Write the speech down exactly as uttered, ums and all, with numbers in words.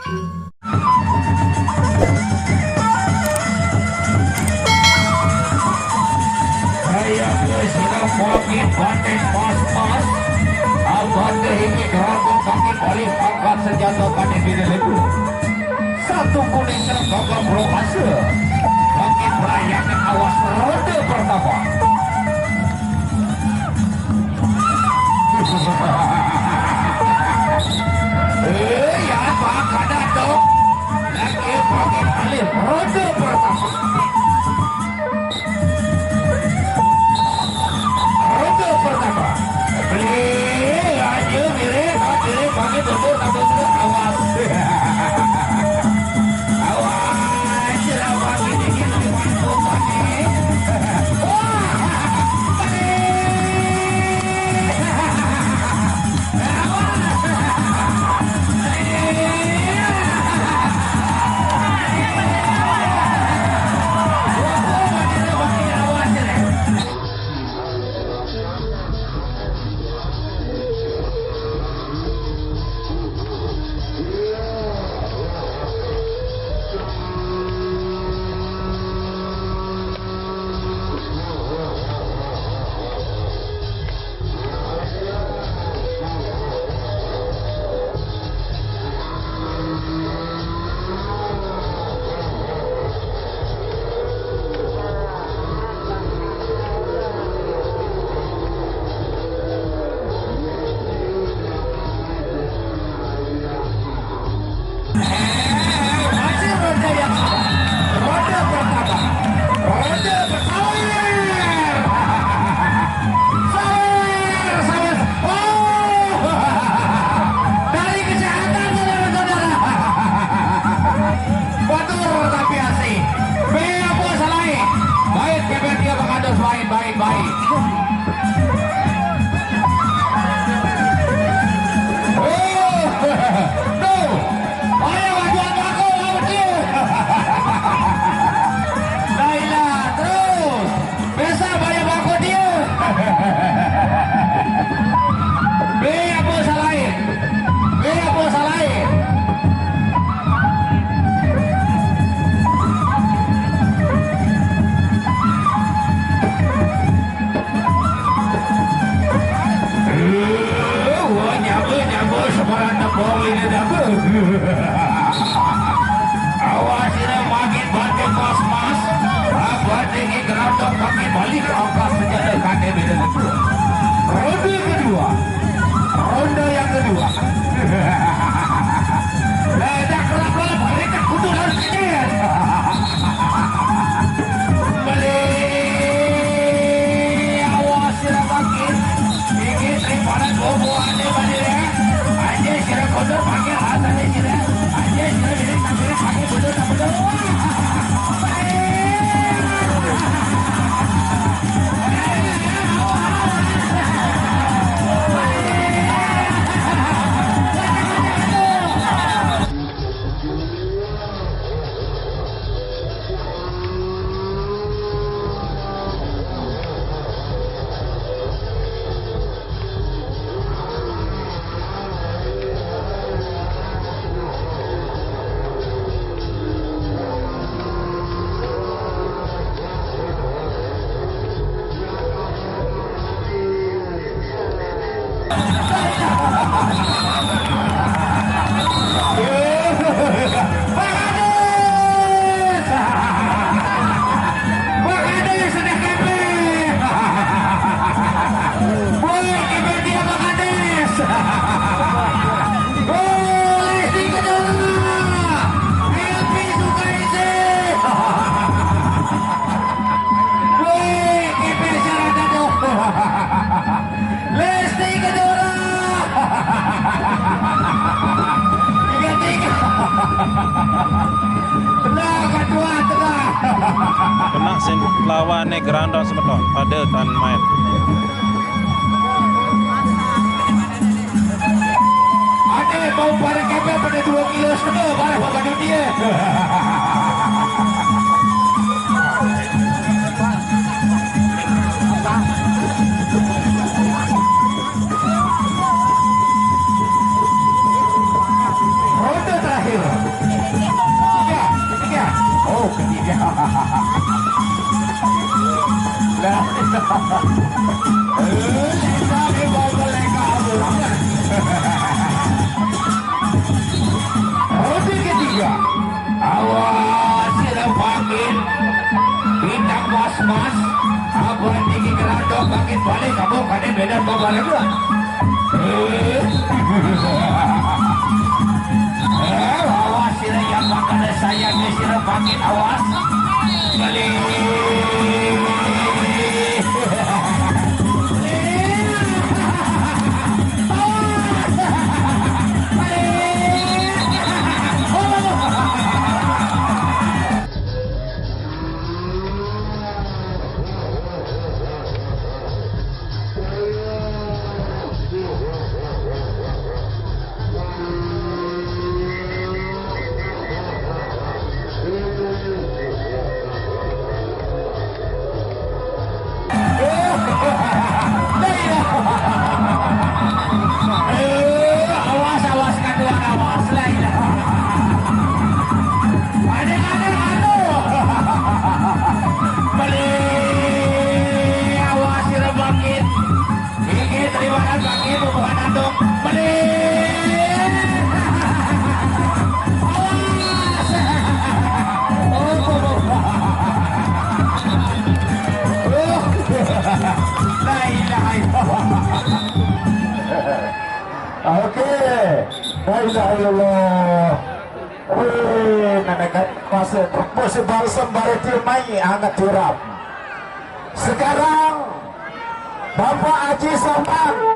Saya ke sini bagi batik pas-pas. Abang ke ini gerabak bagi balik angkat senjata pada bila lebu. Satu kuning serang gagah berhasil. Bagi pelayanan awas ronde pertama. Eh, ya, apa kada tu? Lagi bagi balik ronde pertama. Ronde pertama. Beli aja, beli, beli, bagi tutup, satu, dua, awas. Awas, sila bagi dikit, bagi tutup, bagi. Wah, beli. Masih ronde yang sama. Ronde pertama. Ronde pertama. Sawer, sawer. Oh. Dari kesehatan, saudara-saudara. Batur tapi asik. Be apa salai? Baik, kebet dia mengados, baik, baik, baik. Oh, tuh. Ayo, jual bako, lawan dia. Laila, terus. Bisa bayar bako dia. Be apa salai? Be apa salai? Wah, nyambut, nyambut, sebarang tepung ini dah. Awas ini makin batin mas-mas. Apa tinggi gerotok makin balik angkat senjata kaki beda itu. Ronde kedua. Ronde yang kedua. Eh, dah kerap-kerap, mereka kudu harus kecil. Beli, awas sira bangkit. Iki sing panas bobo ane bali ya. Aja sira kotor pakai alas ane sira. Aja sira diri tak diri pakai bodoh tak bodoh. Wah. Pak Kades! Pak Kades sudah kepeng! Woi, kepeng dia Pak Kades! Woi, Lesti Kejora! Happy Sukaisi! Woi, kepeng syarat aduh! Lesti Kejora. Tiga tiga. Tengah kedua tengah. Kena sing lawane Grandong semeton pada tan main. Ade bau barang kepeng pada dua kilo setengah barang bapak dunia. Ronde terakhir. Ronde ketiga. Awas, sira bangkit. Bintang mas-mas. Abang tinggi keladok bangkit balik kamu kadang beda babarengan. Eh, awas sira yang makan saya ni sira bangkit awas. Balik. Eh, awas, awas, kaduan, awas, la ilaha. Ada, ada, ada. Balik, awas, sira bangkit. Iki terima kasih bangkit, bukan antuk. Balik. Awas. Oh. La ilaha illallah. Oke. La ilaha illallah. Wih, nenek kan masih, masih balsem baru mai angkat tiram. Sekarang Bapak Haji Somad